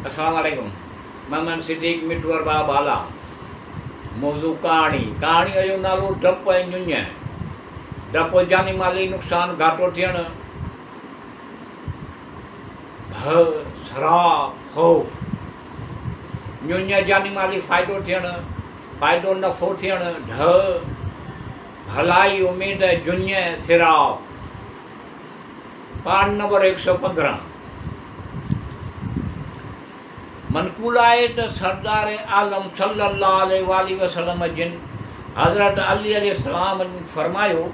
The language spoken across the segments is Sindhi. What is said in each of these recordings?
السلام عليڪم محمد صديق مٺو ارباب هالا موضوع ڪهاڻي ڪهاڻيء جو نالو ڊپ ۽ ڃڃ ڊپ جاني مالي نقصان گهاٽو ٿيڻ ڀء سراء خوف ڃڃ جاني مالي فائدو ٿيڻ فائدو نفعو ٿيڻ ڍء ڀلائي اميد جڃ سراء پاڻ نمبر 115. منقول آهي ته سردار عالم صلّي اللّٰه عليه واٰله وسلّم جن حضرت علي عليه السلام جن فرمايو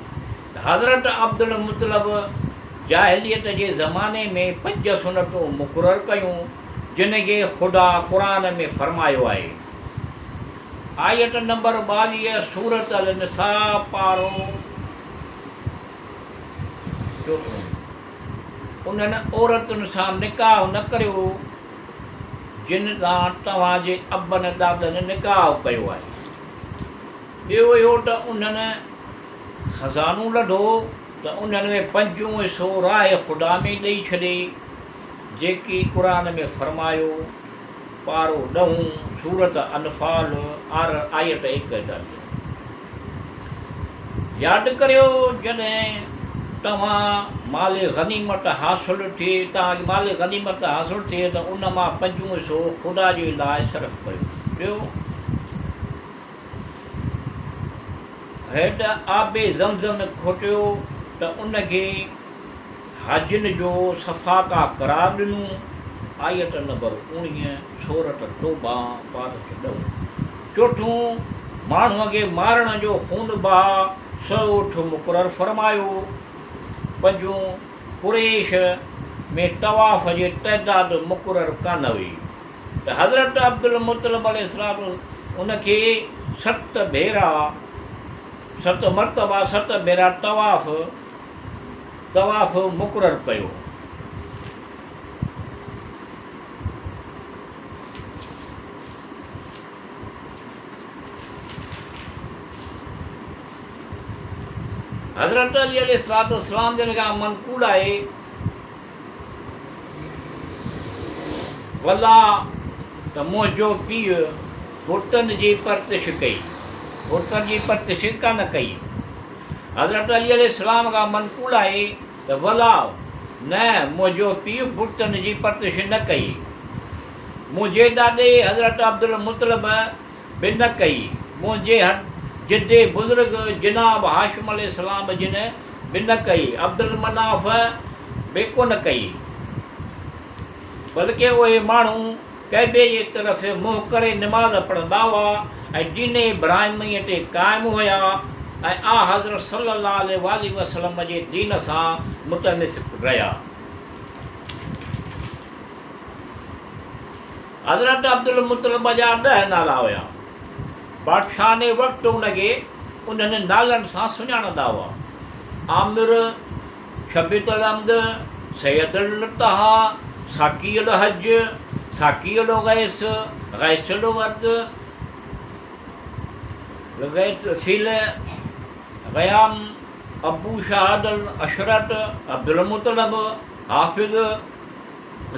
ته حضرت عبدالمطلب جاهليت جي زماني ۾ پنج سنتون مقرر ڪيون جن کي خدا قرآن ۾ فرمايو آهي. آيت نمبر 22 سورة النساء پارو. چوٿون، انهن عورتن سان نڪاح نه ڪريو، جن سان توهان جي ابن ڏاڏن نڪاح ڪيو آهي. ٻيو اهو ته انهن خزانو لڌو ته انهن ۾ پنجون حصو راهه خدا ۾ ڏئي ڇڏي، جيڪي قرآن ۾ فرمايو، پارو ڏهون، سورة انفال، آيت 41. ياد ڪريو جڏهن توهان مال غنيمت حاصل ٿئي توهان کي مال غنيمت حاصل ٿئي ته ان مان پنجون حصو خدا جي لاء صرف ڪيو. ٽيون، هيٺ آب زمزم کوٽيو ته ان کي حاجين جو سفاڪه قرار ڏنو، آيت نمبر 19، سورة توبه، پارس ڏهون. چوٿون، ماڻهوء کي مارڻ جو خون بها سؤ اٺ مقرر فرمايو. پنجون، قريش ۾ طواف جي تعداد مقرر ڪانه هئي ته حضرت عبدالمطلب عليه السلام ان کي ست ڀيرا، ست مرتبا، ست ڀيرا طواف، طواف مقرر ڪيو. حضرت علي عليه الصلوة والسلام جن کان منقول آهي والله ته منهنجو پيء بتن جي پرتش ڪئي، بتن جي پرتش ڪانه ڪئي. حضرت علي عليه السلام کان منقول آهي ته والله نه منهنجو پيء بتن جي پرتش نه ڪئي. منهنجي ڏاڏي حضرت عبدالمطلب به نه ڪئي، منهنجي جدي بزرگ جناب هاشم عليه السلام جن به نه ڪئي، عبدالمناف به ڪونه ڪئي. بلڪه اهي ماڻهو ڪعبي جي طرف منهن ڪري نماز پڙهندا هئا ۽ دين ابراهيميء تي قائم هيا ۽ آنحضرت صلّي اللّٰه عليه واٰله وسلّم جي دين سان متمسڪ رهيا. حضرت عبدالمطلب جا ڏهه نالا هيا. بادشاهن وقت ان کي انهن نالن سان سڃاڻندا هئا. عامر، شبيط الحمد، سيد النتها، ساقي الحج، ساقي الغيث، غيث الورد، غيث فيل، غيام، ابو شهاد الاشرط، عبدالمطلب، حافظ،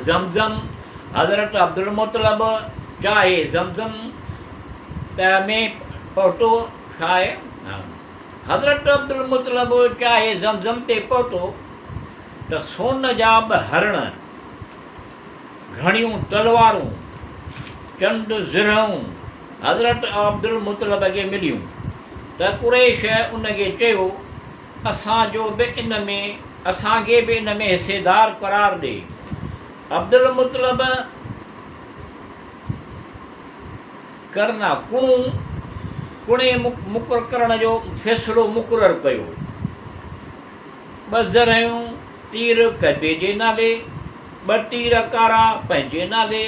زمزم، حضرت عبدالمطلب چاهي زمزم ۾ پهتو ڇاهي حضرت عبدالمطلب چاهي زمزم تي پهتو ته سون جا ٻه هرڻ، گهڻيون تلوارون، چند زرهون حضرت عبدالمطلب کي مليون ته قريش ان کي چيو اسان جو به ان ۾ اسان کي به ان ۾ حصيدار قرار ڏي. عبدالمطلب ڪرنا ڪڻو ڪڻي مقرر ڪرڻ جو فيصلو مقرر ڪيو. ٻه زرهيون تير ڪعبي جي نالي، ٻه تير ڪارا پنهنجي نالي،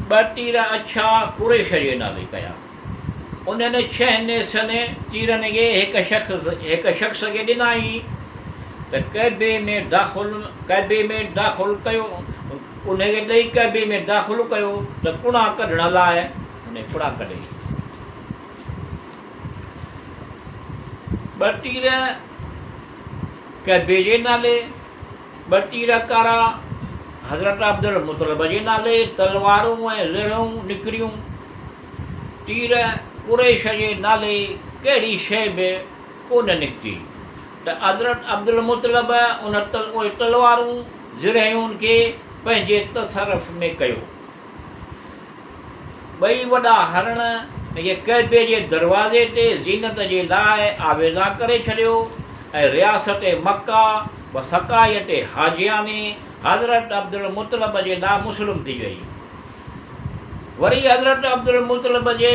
ٻه تير اڇا قريش جي نالي ڪيا. انهن ڇهن سن تيرن کي هڪ شخص کي ڏنائين ته ڪعبي ۾ داخل ڪعبي ۾ داخل ڪيو ان کي ڏئي ڪعبي ۾ داخل ڪيو ته ڪڻا ڪڍڻ لاء ان ڪڻا ڪڍي. ٻه تير ڪعبي جي نالي، ٻه تير ڪارا حضرت عبدالمطلب جي نالي تلوارون ۽ زرهون نڪريون. تير قريش جي نالي ڪهڙي شيء به ڪونه نڪتي ته حضرت عبدالمطلب ان اهي تلوارون زرهيون کي پنهنجي تصرف ۾ ڪيو. ٻئي وڏا هرڻ کي ڪعبي جي دروازي تي زينت جي لاء آويزان ڪري ڇڏيو ۽ رياست مڪه و سقايت حاجياني حضرت عبدالمطلب جي لاء مسلم ٿي وئي. وري حضرت عبدالمطلب جي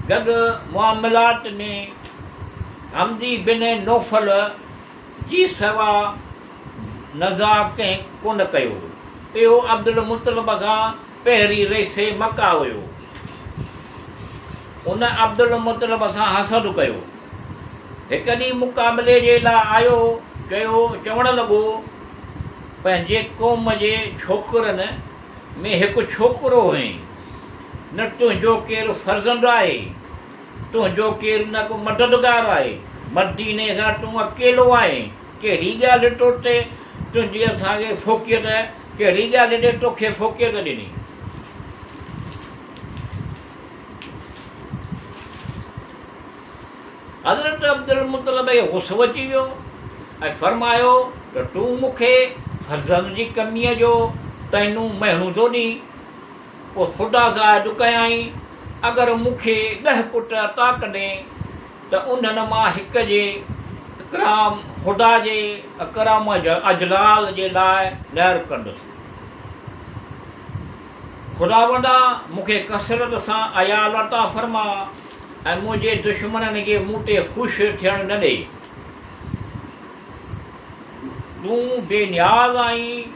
گڏ معاملات ۾ حمدي بن نوفل جي سوا نزاع ڪنهن ڪونه ڪيو. اهو عبدالمطلب کان پهرين رئيس مڪه هيو. ان عبدالمطلب سان حسد ڪيو. هڪ ڏينهن مقابلي جي لاء آيو، چيو، چوڻ لڳو، پنهنجي قوم جي ڇوڪرن ۾ هڪ ڇوڪرو هئين، نه تنهنجو ڪير فرزند آهي، تنهنجو ڪير نه ڪو مددگار آهي، مديني کان تون اڪيلو آهين، ڪهڙي ڳالهه تو تي تنهنجي اسان کي فوقيت، ڪهڙي ڳالهه تي توکي فوقيت ڏني؟ حضرت عبدالمطلب کي غصو اچي ويو ۽ فرمايو ته تون مون کي فرزند جي ڪميء جو طعنو مهڻو ٿو ڏين. پوء خدا سان عهد ڪيائين، اگر مون کي ڏهه پٽ عطا ڪندين ته انهن مان هڪ جي اڪرام خدا جي اڪرام اجلال جي لاء نذر ڪندس. خداوندا! مون کي ڪثرت سان عيال عطا فرما ۽ منهنجي دشمنن کي مون تي خوش ٿيڻ نه ڏي. تون بي نياز آهين،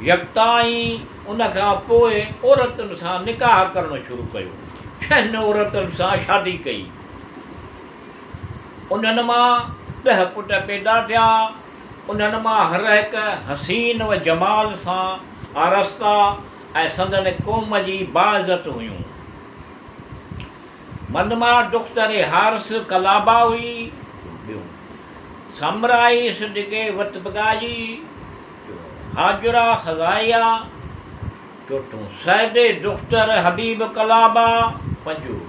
يڪتا آهين. ان کان پوء عورتن سان نڪاح ڪرڻ شروع ڪيو. ڇهن عورتن سان شادي ڪئي. انهن مان ڏهه پٽ پيدا ٿيا. انهن مان هر هڪ حسين و جمال سان آراسته ۽ سندن قوم جي باعزت هيون. من مان دختر حارث ڪلابه هئي، ٻيو سامرائي صدقي وتبگا جي، ٽيون هاجره خزائيه، چوٿون سعد دختر حبيب ڪلابه، پنجون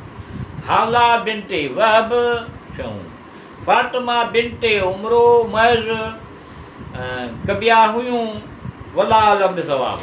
هاله بنت وهب، ڇهون فاطمه بنت عمرو معز ڪبيا هيون، والله اعلم بالصواب.